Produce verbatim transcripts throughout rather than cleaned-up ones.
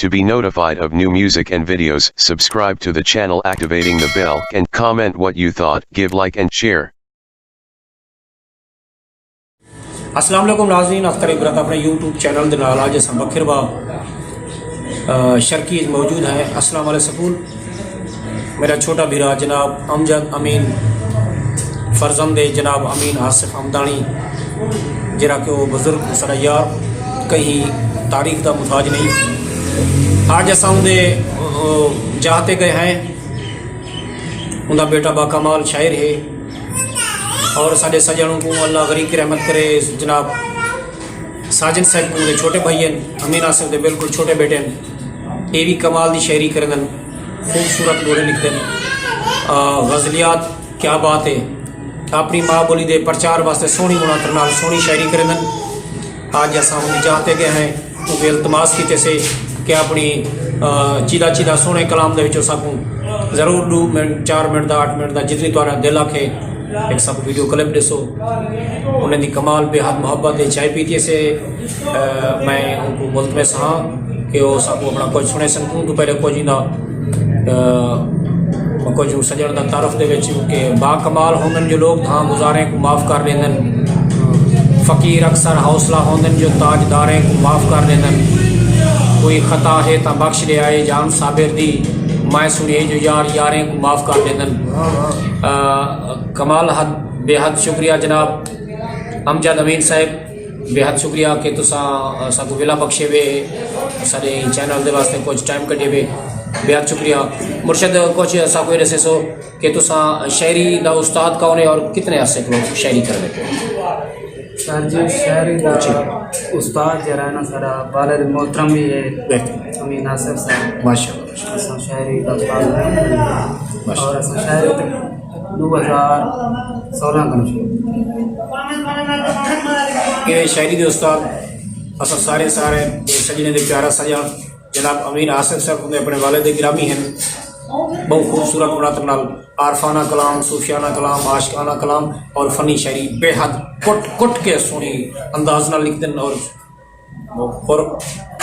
To be notified of new music and videos, subscribe to the channel activating the bell and comment what you thought, give like and share. السلام علیکم ناظرین، اختر عبرت اپݨے یوٹیوب چینل دے نال اڄ اساں بکھر با شرقی اچ موجود ہیں۔ اسلام علیہ سکول میرا چھوٹا بھرا جناب امجد امین، فرزند جناب امین آصف ہمدانی، جڑا کہ وہ بزرگ سارا یار، کہیں تاریخ دا محتاج نہیں۔ اج اساں اوندے جاہ تے گئے ہیں۔ اوندا بیٹا باکمال شاعر ہے اور ساڈے سجنوں کو اللہ غریق رحمت کرے۔ جناب ساجن صاحب کو چھوٹے بھائی ہیں، امین آصف دے بالکل چھوٹے بیٹے ہیں۔ اے بھی کمال دی شاعری کریندن، خوبصورت ڈوہڑے لکھدن، غزلیات۔ کیا بات ہے، اپݨی ماء ٻولی دے پرچار واسطے سوہݨی مڑاں تر نال سوہݨی شاعری کریندن۔ اڄ اساں ہن جاہ تے ڳئے ہیں، اونکوں التماس کیتے سے کہ اپݨی چیدھا چیدھا سوہݨے کلام دے وچوں ساکوں ضرور ݙو منٹ، چار منٹ دا، اٹھ منٹ دا، جتنی تہاݙا دل آکھے، ہک ساکوں ویڈیو کلپ ݙیسو۔ انہیں دی کمال بے حد محبت تے چائے پیتی سے۔ میں اونکوں ملتمس ہاں کہ وہ ساکوں اپݨا کجھ سݨیسن۔ اوں توں پہلے کجھ ایندا کجھ سڄݨ دا تعارف دے وچ کہ با کمال ہوندن جو لوک دھاں گزاریں کوں معاف کر ݙیندن، فقیر اکثر حوصلہ ہوندن جو تاجداریں کوں معاف کر ݙیندن، کوئی خطا ہے تاں بخش ݙے آئے جان صابر دی، میں سݨیے جو یار یاریں کوں معاف کر ݙیندن۔ کمال حد بے حد شکریہ جناب امجد امین صاحب، بے حد شکریہ کہ تساں ساکوں ویلا بخشے وے، ساڈے چینل دے واسطے کچھ ٹائم کڈھے وے، بے حد شکریہ۔ مرشد کچھ ساکوں اے ݙسیسو کہ تساں شاعری دا استاد کون ہے اور کتنے عرصے کولوں شاعری کریندے پئے؟ سر جی، شاعری دا استاد جیڑھا ہے نا ساڈا والد محترم بھی ہے، امین آصف صاحب۔ ماشاءاللہ۔ اساں شاعری دا استاد ہے اور اساں شاعری تک دو ہزار سولہ کن شروع۔ اے شاعری دے استاد اساں سارے سارے سجنے دے پیارا سجن جناب امین آصف صاحب ہوندے اپنے والد گرامی ہیں۔ بہت خوبصورت مناطق نال عارفانہ کلام، صوفیانہ کلام، عاشقانہ کلام اور فنی شاعری بے حد کٹ کٹ کے سوہݨی انداز نال لکھدن اور پر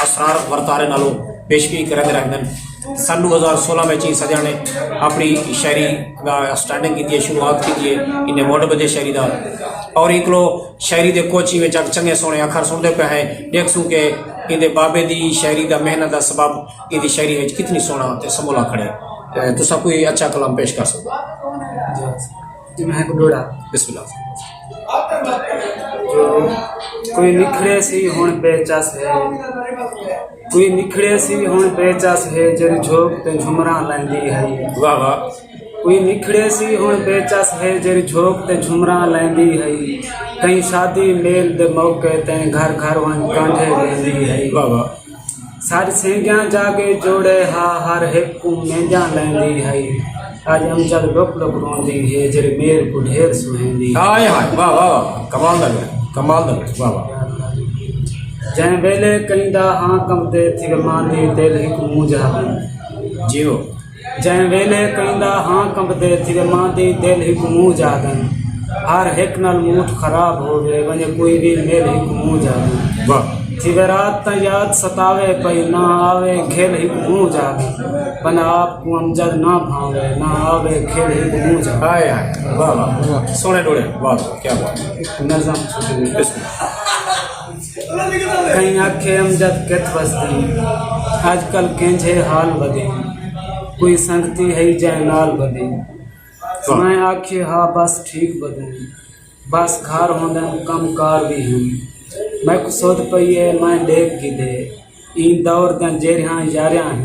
اسرار ورتارے نالوں پیشگی کریندے رہندن۔ سن ݙو ہزار سولہ وچ ہی سجݨ نے اپݨی شاعری دا سٹارٹنگ کیتی ہے، شروعات کیتی ہے انہیں موڈ بدے شاعری دا، اور ہکلو شاعری دے کچھ ہی وچ چنگے سوہݨے اکھر سݨدے پئے ہیں۔ ݙیکھسوں کہ ایندے بابے دی شاعری دا محنت دا سبب ایندی شاعری وچ کتنی سوہݨا تے سمولا کھڑے۔ تساں کوئی اچھا کلام پیش کر سڳدو؟ جی میں ہک ݙوہڑا۔ بسم اللہ۔ جو کوئی نکھڑے سی ہݨ بے چس ہے، کوئی نکھڑے سی ہݨ بے چس ہے، جیڑھی جھوک تے جھمراں لیندی ہئی۔ واہ واہ۔ کوئی نکھڑے سی ہݨ بے چس ہے، جیڑھی جھوک تے جھمراں لیندی ہئی۔ کہیں شادی میل دے موقع تے گھر گھر ونڄ کانڈھے ݙیندی ہئی۔ واہ واہ۔ سر سینگیاں جاڳے جوڑے ہا، ہر ہک کوں مینجاں لیندی ہئی۔ اڄ امجد لک لک روندی ہے، جیڑھی میر کوں ڈھیر سہیندی۔ ہائے ہائے، واہ واہ واہ، کمال دا گل، کمال دا گل، واہ واہ۔ جئیں ویلے کہیں دا ہاں کمبدے تھیوے ماں دی، دل ہک منہ جہا بن۔ جیو۔ جئیں ویلے کہیں دا ہاں کمبدے تھیوے ماں دی، دل ہک منہ جہا بن۔ ہر ہک نال موٹھ خراب ہووے، ونڄے کوئی وی مل ہک منہ جہا بن۔ واہ۔ تھیوے رات تاں یاد ستاوے پئی، نہ آوے گھل ہک منہ جہا بن۔ بندہ آپ کوں امجد نہ بھانوے، نہ آوے گھل ہک منہ جہا بن۔ ہائے ہائے، واہ واہ، سوہݨے ݙوہڑے، واہ واہ، کیا بات ہے۔ نظم۔ بسم اللہ۔ کہیں آکھے امجد کت وسدی، اڄ کل کینجھے حال ودی، کوئی سنگتی ہئی جئیں نال ودی۔ میں آکھیے ہا بس ٹھیک ودوں، بس گھر ہوندن کم کار وی ہن۔ میکوں سدھ پئی اے میں ݙیکھ گھدے، ایں دور دیاں جیرھیاں یاریاں ہن۔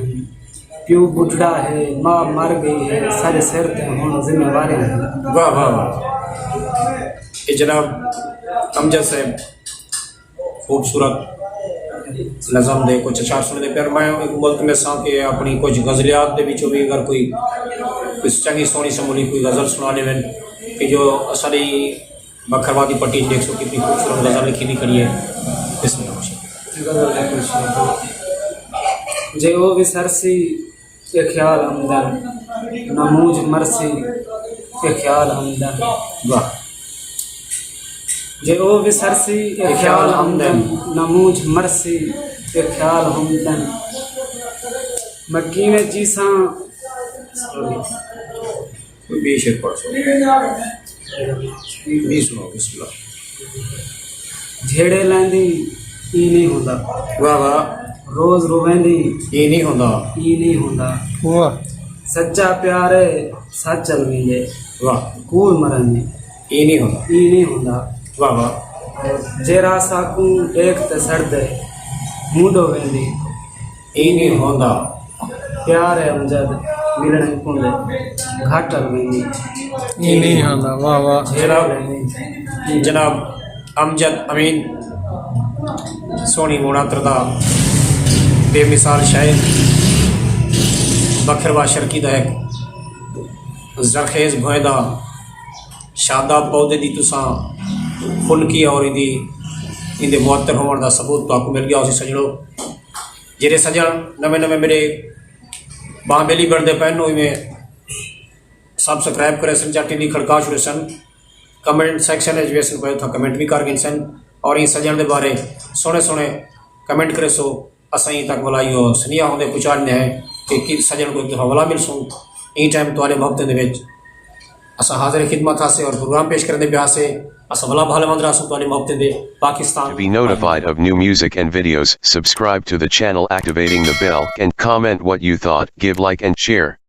پیو ٻڈھڑا ہے، ماء مر ڳئی ہے، ساݙے سر تے ہݨ ذمہ واریاں ہن۔ واہ واہ واہ۔ اے جناب امجد صاحب خوبصورت نظم دے کچھ اشعار سݨدے پئے۔ میں اونکوں ملتمس ہاں کہ اپݨی کچھ غزلیات دے وچوں وی اگر کوئی کوئی چنڳی سوہݨی سمولی کوئی غزل سݨا ݙیون کہ جو اساݙی بکھروا دی پٹی اچ ݙیکھسو کتنی خوبصورت غزل لکھی دی کھڑی ہے۔ بسم اللہ۔ جے او وسرسی اے خیال ہمدم، نہ مونجھ مرسی اے خیال ہمدم۔ واہ۔ جے او وسرسی اے خیال ہمدم، نہ مونجھ مرسی اے خیال ہمدم۔ مکیویں چیساں۔ کوئی ٻے شعر پڑھ سو۔ ٻی سناؤ، بسم اللہ۔ جھیڑے لیندی ای نہیں ہوندا۔ واہ واہ۔ روز رویندی ای نہیں ہوندا۔ ای نہیں ہوندا۔ واہ۔ سچا پیار ہے، سچ چل ویندے۔ واہ۔ کوڑ مرندی ای نہیں ہوندا۔ ای نہیں ہوندا۔ واہ واہ۔ جیرا ساکوں ݙیکھ تے سڑدے، مونڈھو ویندی۔ ای نہیں ہوندا۔ پیار ہے امجد، ملݨ ہکوں دے، گھٹ ال ویندی۔ ای نہیں ہوندا۔ واہ واہ۔ جناب، جناب امجد امین، سوہݨی موناتر دا بے مثال شاعر، بکھروا شرقی دا ہک زرخیز بھوئیں دا شاداب پودے دی تساں خنکی اور ایندی ایندے معطر ہووݨ دا ثبوت تہاکوں مل ڳیا ہوسی سڄݨو۔ جیڑھے سڄݨ نویں نویں میݙے ٻانہہ ٻیلی بݨدے پئن، او ایویں سبسکرائب کریسن، چاٹی دی کھڑکا چھوڑیسن، کمنٹ سیکشن وچ ویسن پئے، اتھاں کمنٹ وی کر گھنسن اور ایں سڄݨ دے بارے سوہݨے سوہݨے کمنٹ کریسو۔ اساں ایں تک ولا ایہو سنیہا ہوندے پہنچا ݙیندے ہیں کہ کی سڄݨ کوں ہک دفعہ ولا ملسوں۔ ایں ٹائم تہاݙے محبتیں دے وچ اساں حاضر خدمت ہاسے اور پروگرام پیش کریندے پئے ہاسے۔ اساں ولا بھالے مند رہسوں تہاݙے محبتیں دے۔ پاکستان۔ To be notified of new music and videos, subscribe to the channel, activating the bell, and comment what you thought. Give like and share.